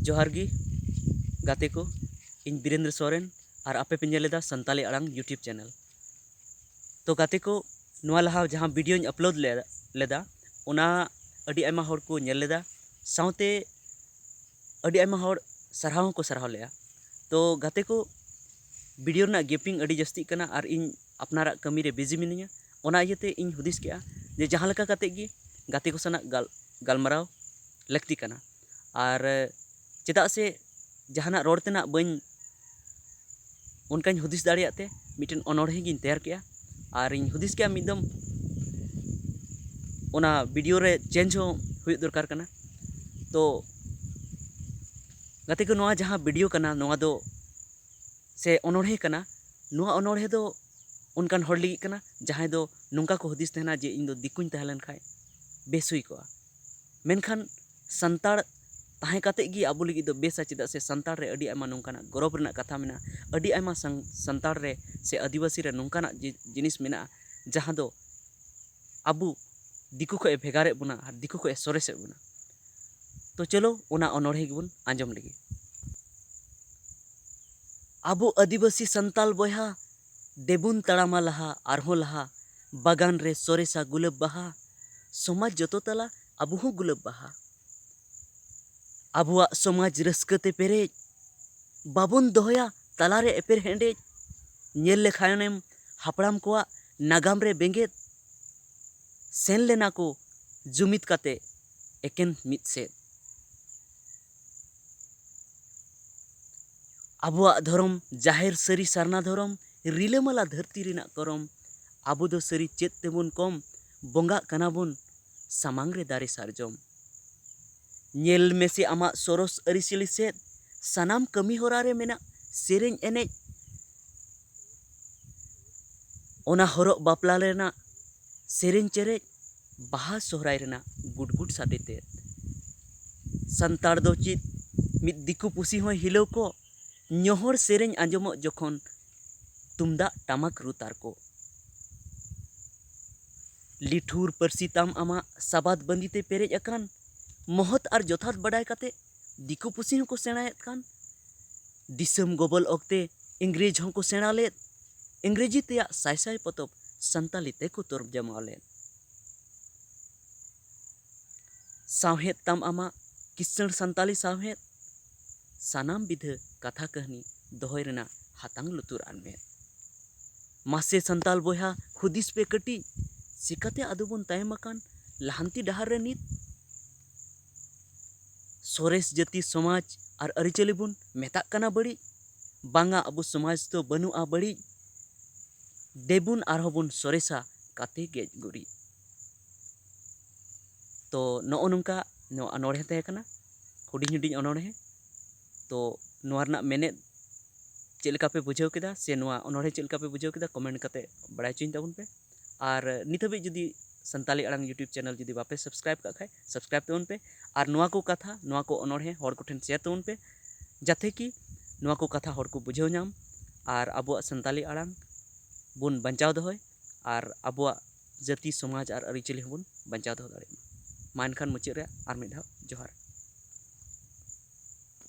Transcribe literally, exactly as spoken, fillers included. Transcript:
ᱡᱚᱦᱟᱨ ᱜᱮ ᱜᱟᱛᱮ ᱠᱚ, ᱤᱧ ᱵᱤᱨᱮᱱᱫᱨᱚ ᱥᱚᱨᱮᱱ ᱟᱨ ᱟᱯᱮ ᱯᱮ ᱧᱮᱞ ᱮᱫᱟ ᱥᱟᱱᱛᱟᱞᱤ ᱟᱲᱟᱝ YouTube channel᱾ ᱛᱚ ᱜᱟᱛᱮ ᱠᱚ, ᱱᱚᱣᱟ ᱞᱟᱦᱟ ᱡᱟᱦᱟᱸ videoᱧ upload ᱞᱮ-, ᱞᱮᱫᱟ, ᱚᱱᱟ ᱟᱹᱰᱤ ᱟᱭᱢᱟ ᱦᱚᱲ ᱠᱚ ᱧᱮᱞ ᱞᱮᱫᱟ, ᱥᱟᱶᱛᱮ ᱟᱹᱰᱤ ᱟᱭᱢᱟ ᱦᱚᱲ ᱥᱟᱨᱦᱟᱣ ᱦᱚᱸᱠᱚ ᱥᱟᱨᱦᱟᱣ ᱞᱮᱫᱼᱟ᱾ ᱛᱚ ᱜᱟᱛᱮ ᱠᱚ, video ᱨᱮᱱᱟᱜ gapping ᱟᱹᱰᱤ ᱡᱟᱹᱥᱛᱤᱜ ᱠᱟᱱᱟ ᱟᱨ ᱤᱧ ᱟᱯᱱᱟᱨᱟᱜ ᱠᱟᱹᱢᱤ ᱨᱮ busy ᱢᱤᱱᱟᱹᱧᱟ᱾ ᱚᱱᱟ ᱤᱭᱟᱹᱛᱮ ᱤᱧ ᱦᱩᱫᱤᱥ ᱠᱮᱜᱼᱟ ᱡᱮ ᱡᱟᱦᱟᱸ ᱞᱮᱠᱟ ᱠᱟᱛᱮ ᱜᱮ ᱜᱟᱛᱮ ᱠᱚ ᱥᱟᱞᱟᱜ ᱜᱟᱞ-, ᱜᱟᱞᱢᱟᱨᱟᱣ ᱞᱟᱹᱠᱛᱤ ᱠᱟᱱᱟ᱾ ᱟᱨ ᱪᱮᱫᱟᱜ ᱥᱮ ᱡᱟᱦᱟᱱᱟᱜ ᱨᱚᱲ ᱛᱮᱱᱟᱜ ᱵᱟᱹᱧ, ᱚᱱᱠᱟᱧ ᱦᱩᱫᱤᱥ ᱫᱟᱲᱮᱭᱟᱜ ᱛᱮ ᱢᱤᱫᱴᱮᱱ ᱚᱱᱚᱬᱦᱮ ᱜᱤᱧ ᱛᱮᱭᱟᱨ ᱠᱮᱜᱼᱟ᱾ ᱟᱨ ᱤᱧ ᱦᱩᱫᱤᱥ ᱠᱮᱜᱼᱟ ᱢᱤᱫ ᱫᱚᱢ ᱚᱱᱟ video ᱨᱮ change ᱦᱚᱸ ᱦᱩᱭᱩᱜ ᱫᱚᱨᱠᱟᱨ ᱠᱟᱱᱟ᱾ ᱛᱚ ᱜᱟᱛᱮ ᱠᱚ, ᱱᱚᱣᱟ ᱡᱟᱦᱟᱸ video ᱠᱟᱱᱟ, ᱱᱚᱣᱟ ᱫᱚ ᱥᱮ ᱚᱱᱚᱬᱦᱮ ᱠᱟᱱᱟ, ᱱᱚᱣᱟ ᱚᱱᱚᱬᱦᱮ ᱫᱚ ᱚᱱᱠᱟᱱ ᱦᱚᱲ ᱞᱟᱹᱜᱤᱫ ᱠᱟᱱᱟ ᱡᱟᱦᱟᱸᱭ ᱫᱚ ᱱᱚᱝᱠᱟ ᱠᱚ ᱦᱩᱫᱤᱥ ᱛᱟᱦᱮᱱᱟ ᱡᱮ ᱤᱧ ᱫᱚ ᱫᱤᱠᱩᱧ ᱛᱟᱦᱮᱸ ᱞᱮᱱ ᱠᱷᱟᱡ ᱵᱮᱥ ᱦᱩᱭ ᱠᱚᱜᱼᱟ᱾ ᱢᱮᱱᱠᱷᱟᱱ ᱥᱟᱱᱛᱟᱲ ᱛᱟᱦᱮᱸ ᱠᱟᱛᱮᱫ ᱜᱮ ᱟᱵᱚ ᱞᱟᱹᱜᱤᱫ ᱫᱚ ᱵᱮᱥᱟ, ᱪᱮᱫᱟᱜ ᱥᱮ ᱥᱟᱱᱛᱟᱲ ᱨᱮ ᱟᱹᱰᱤ ᱟᱭᱢᱟ ᱱᱚᱝᱠᱟᱱᱟᱜ ᱜᱚᱨᱚᱵᱽ ᱨᱮᱱᱟᱜ ᱠᱟᱛᱷᱟ ᱢᱮᱱᱟᱜᱼᱟ, ᱟᱹᱰᱤ ᱟᱭᱢᱟ ᱥᱟᱱ-, ᱥᱟᱱᱛᱟᱲ ᱨᱮ ᱥᱮ ᱟᱹᱫᱤᱵᱟᱹᱥᱤ ᱨᱮ ᱱᱚᱝᱠᱟᱱᱟᱜ ᱡᱤ-, ᱡᱤᱱᱤᱥ ᱢᱮᱱᱟᱜᱼᱟ ᱡᱟᱦᱟᱸ ᱫᱚ ᱟᱵᱚ ᱫᱤᱠᱩ ᱠᱷᱚᱡ ᱮ ᱵᱷᱮᱜᱟᱨᱮᱫ ᱵᱚᱱᱟ ᱟᱨ ᱫᱤᱠᱩ ᱠᱷᱚᱡ ᱮ ᱥᱚᱨᱮᱥᱮᱫ ᱵᱚᱱᱟ᱾ ᱛᱚ ᱪᱚᱞᱚ ᱚᱱᱟ ᱚᱱᱚᱬᱦᱮ ᱜᱮᱵᱚᱱ ᱟᱸᱡᱚᱢ ᱞᱮᱜᱮ᱾ ᱟᱵᱚ ᱟᱹᱫᱤᱵᱟᱹᱥᱤ ᱥᱟᱱᱛᱟᱞ ᱵᱚᱭᱦᱟ, ᱫᱮᱵᱩᱱ ᱛᱟᱲᱟᱢᱟ ᱞᱟᱦᱟ, ᱟᱨᱦᱚᱸ ᱞᱟᱦᱟ, ᱵᱟᱜᱟᱱ ᱨᱮ ᱥᱚᱨᱮᱥᱟ ᱜᱩᱞᱟᱹᱵ ᱵᱟᱦᱟ, ᱥᱚᱢᱟᱡᱽ ᱡᱚᱛᱚ ᱛᱟᱞᱟ ᱟᱵᱚ ᱦᱚᱸ ᱜᱩᱞᱟᱹᱵ ᱵᱟᱦᱟ᱾ ᱟᱵᱚᱣᱟᱜ ᱥᱚᱢᱟᱡᱽ ᱨᱟᱹᱥᱠᱟᱹ ᱛᱮ ᱯᱮᱨᱮᱡ, ᱵᱟᱵᱚᱱ ᱫᱚᱦᱚᱭᱟ ᱛᱟᱞᱟᱨᱮ ᱮᱯᱮᱨ ᱦᱮᱸᱰᱮᱡ᱾ ᱧᱮᱞ ᱞᱮᱠᱷᱟᱱᱮᱢ ᱦᱟᱯᱲᱟᱢ ᱠᱚᱣᱟᱜ ᱱᱟᱜᱟᱢ ᱨᱮ ᱵᱮᱸᱜᱮᱫ, ᱥᱮᱱ ᱞᱮᱱᱟ ᱠᱚ ᱡᱩᱢᱤᱫ ᱠᱟᱛᱮ ᱮᱠᱮᱱ ᱢᱤᱫ ᱥᱮᱫ᱾ ᱟᱵᱚᱣᱟᱜ ᱫᱷᱚᱨᱚᱢ ᱡᱟᱦᱮᱨ ᱥᱟᱹᱨᱤ ᱥᱟᱨᱱᱟ ᱫᱷᱚᱨᱚᱢ, ᱨᱤᱞᱟᱹᱢᱟᱞᱟ ᱫᱷᱟᱹᱨᱛᱤ ᱨᱮᱱᱟᱜ ᱠᱚᱨᱚᱢ᱾ ᱟᱵᱚ ᱫᱚ ᱥᱟᱹᱨᱤ ᱪᱮᱫ ᱛᱮᱵᱚᱱ ᱠᱚᱢ, ᱵᱚᱸᱜᱟᱜ ᱠᱟᱱᱟ ᱵᱚᱱ ᱥᱟᱢᱟᱝ ᱨᱮ ᱫᱟᱨᱮ ᱥᱟᱨᱡᱚᱢ᱾ ᱧᱮᱞ ᱢᱮᱥᱮ ᱟᱢᱟᱜ ᱥᱚᱨᱚᱥ ᱟᱹᱨᱤᱪᱟᱹᱞᱤ ᱥᱮᱫ, ᱥᱟᱱᱟᱢ ᱠᱟᱹᱢᱤ ᱦᱚᱨᱟ ᱨᱮ ᱢᱮᱱᱟᱜ ᱥᱮᱨᱮᱧ ᱮᱱᱮᱡ, ᱚᱱᱟ ᱦᱚᱨᱚᱜ ᱵᱟᱯᱞᱟ ᱨᱮᱱᱟᱜ ᱥᱮᱨᱮᱧ ᱪᱮᱨᱮᱡ, ᱵᱟᱦᱟ ᱥᱚᱦᱨᱟᱭ ᱨᱮᱱᱟᱜ ᱜᱩᱰᱜᱩᱰ ᱥᱟᱰᱮ ᱛᱮ᱾ ᱥᱟᱱᱛᱟᱲ ᱫᱚ ᱪᱮᱫ ᱢᱤᱫ ᱫᱤᱠᱩ ᱯᱩᱥᱤ ᱦᱚᱸᱭ ᱦᱤᱞᱟᱹᱣ ᱠᱚ, ᱧᱚᱦᱚᱲ ᱥᱮᱨᱮᱧ ᱟᱸᱡᱚᱢᱚᱜ ᱡᱚᱠᱷᱚᱱ ᱛᱩᱢᱫᱟᱜ ᱴᱟᱢᱟᱠ ᱨᱩ ᱛᱟᱨᱠᱚ᱾ ᱞᱤᱴᱷᱩᱨ ᱯᱟᱹᱨᱥᱤ ᱛᱟᱢ ᱟᱢᱟᱜ ᱥᱟᱵᱟᱫ ᱵᱟᱸᱫᱤ ᱛᱮ ᱯᱮᱨᱮᱡ ᱟᱠᱟᱱ, ᱢᱚᱦᱚᱛ ᱟᱨ ᱡᱚᱛᱷᱟᱛ ᱵᱟᱰᱟᱭ ᱠᱟᱛᱮ ᱫᱤᱠᱩ ᱯᱩᱥᱤ ᱦᱚᱸᱠᱚ ᱥᱮᱬᱟᱭᱮᱫ ᱠᱟᱱ, ᱫᱤᱥᱚᱢ ᱜᱚᱵᱚᱞ ᱚᱠᱛᱮ ᱤᱝᱨᱮᱡᱽ ᱦᱚᱸᱠᱚ ᱥᱮᱬᱟ ᱞᱮᱫ, ᱤᱝᱨᱮᱡᱤ ᱛᱮᱭᱟᱜ ᱥᱟᱭ ᱥᱟᱭ ᱯᱚᱛᱚᱵ ᱥᱟᱱᱛᱟᱞᱤ ᱛᱮᱠᱚ ᱛᱚᱨᱡᱚᱢᱟ ᱞᱮᱫ᱾ ᱥᱟᱶᱦᱮᱫ ᱛᱟᱢ ᱟᱢᱟᱜ ᱠᱤᱥᱟᱹᱬ ᱥᱟᱱᱛᱟᱞᱤ ᱥᱟᱶᱦᱮᱫ, ᱥᱟᱱᱟᱢ ᱵᱤᱫᱷᱟᱹ ᱠᱟᱛᱷᱟ ᱠᱟᱹᱦᱱᱤ ᱫᱚᱦᱚᱭ ᱨᱮᱱᱟᱜ ᱦᱟᱛᱟᱝ ᱞᱩᱛᱩᱨ ᱟᱱ ᱢᱮ᱾ ᱢᱟᱥᱮ ᱥᱟᱱᱛᱟᱞ ᱵᱚᱭᱦᱟ, ᱦᱩᱫᱤᱥ ᱯᱮ ᱠᱟᱹᱴᱤᱡ, ᱪᱤᱠᱟᱹᱛᱮ ᱟᱫᱚ ᱵᱚᱱ ᱛᱟᱭᱚᱢ ᱟᱠᱟᱱ ᱞᱟᱦᱟᱱᱛᱤ ᱰᱟᱦᱟᱨ ᱨᱮ ᱱᱤᱛ? ᱥᱚᱨᱮᱥ ᱡᱟᱹᱛᱤ ᱥᱚᱢᱟᱡᱽ ᱟᱨ ᱟᱹᱨᱤᱪᱟᱹᱞᱤ ᱵᱚᱱ ᱢᱮᱛᱟᱜ ᱠᱟᱱᱟ ᱵᱟᱹᱲᱤᱡ? ᱵᱟᱝᱟ, ᱟᱵᱚ ᱥᱚᱢᱟᱡᱽ ᱫᱚ ᱵᱟᱹᱱᱩᱜᱼᱟ ᱵᱟᱹᱲᱤᱡ, ᱫᱮᱵᱩᱱ ᱟᱨᱦᱚᱸ ᱵᱚᱱ ᱥᱚᱨᱮᱥᱟ ᱠᱟᱛᱮ ᱜᱮᱡ ᱜᱩᱨᱤᱡ᱾ ᱛᱚ ᱱᱚᱜᱼᱚ ᱱᱚᱝᱠᱟ ᱱᱚᱣᱟ ᱚᱱᱚᱬᱦᱮ ᱛᱟᱦᱮᱸ ᱠᱟᱱᱟ, ᱦᱩᱰᱤᱧ ᱦᱩᱰᱤᱧ ᱚᱱᱚᱬᱦᱮ᱾ ᱛᱚ ᱱᱚᱣᱟ ᱨᱮᱱᱟᱜ ᱢᱮᱱᱮᱫ ᱪᱮᱫ ᱞᱮᱠᱟ ᱯᱮ ᱵᱩᱡᱷᱟᱹᱣ ᱠᱮᱫᱟ ᱥᱮ ᱱᱚᱣᱟ ᱚᱱᱚᱬᱦᱮ ᱪᱮᱫ ᱞᱮᱠᱟ ᱯᱮ ᱵᱩᱡᱷᱟᱹᱣ ᱠᱮᱫᱟ, ᱠᱚᱢᱮᱱᱴ ᱠᱟᱛᱮ ᱵᱟᱲᱟᱭ ᱦᱚᱪᱚᱧ ᱛᱟᱵᱚᱱ ᱯᱮ᱾ ᱟᱨ ᱱᱤᱛ ᱦᱟᱹᱵᱤᱡ ᱡᱩᱫᱤ ᱥᱟᱱᱛᱟᱞᱤ ᱟᱲᱟᱝ YouTube ᱪᱮᱱᱮᱞ ᱡᱩᱫᱤ ᱵᱟᱯᱮ ᱥᱟᱵᱥᱠᱨᱟᱭᱤᱵ ᱠᱟᱜ ᱠᱷᱟᱡ, ᱥᱟᱵᱥᱠᱨᱟᱭᱤᱵ ᱛᱟᱵᱚᱱ ᱯᱮ᱾ ᱟᱨ ᱱᱚᱣᱟ ᱠᱚ ᱠᱟᱛᱷᱟ, ᱱᱚᱣᱟ ᱠᱚ ᱚᱱᱚᱬᱦᱮ ᱦᱚᱲ ᱠᱚᱴᱷᱮᱱ ᱥᱮᱭᱟᱨ ᱛᱟᱵᱚᱱ ᱯᱮ, ᱡᱟᱛᱮ ᱠᱤ ᱱᱚᱣᱟ ᱠᱚ ᱠᱟᱛᱷᱟ ᱦᱚᱲ ᱠᱚ ᱵᱩᱡᱷᱟᱹᱣ ᱧᱟᱢ ᱟᱨ ᱟᱵᱚᱣᱟᱜ ᱥᱟᱱᱛᱟᱞᱤ ᱟᱲᱟᱝ ᱵᱚᱱ ᱵᱟᱧᱪᱟᱣ ᱫᱚᱦᱚᱭ ᱟᱨ ᱟᱵᱚᱣᱟᱜ ᱡᱟᱹᱛᱤ, ᱥᱚᱢᱟᱡᱽ ᱟᱨ ᱟᱹᱨᱤᱪᱟᱹᱞᱤ ᱦᱚᱸᱵᱚᱱ ᱵᱟᱧᱪᱟᱣ ᱫᱚᱦᱚ ᱫᱟᱲᱮᱭᱟᱜ ᱢᱟ᱾ ᱢᱟ ᱮᱱᱠᱷᱟᱱ ᱢᱩᱪᱟᱹᱫ ᱨᱮ ᱟᱨ ᱢᱤᱫ ᱫᱷᱟᱣ ᱡᱚᱦᱟᱨ᱾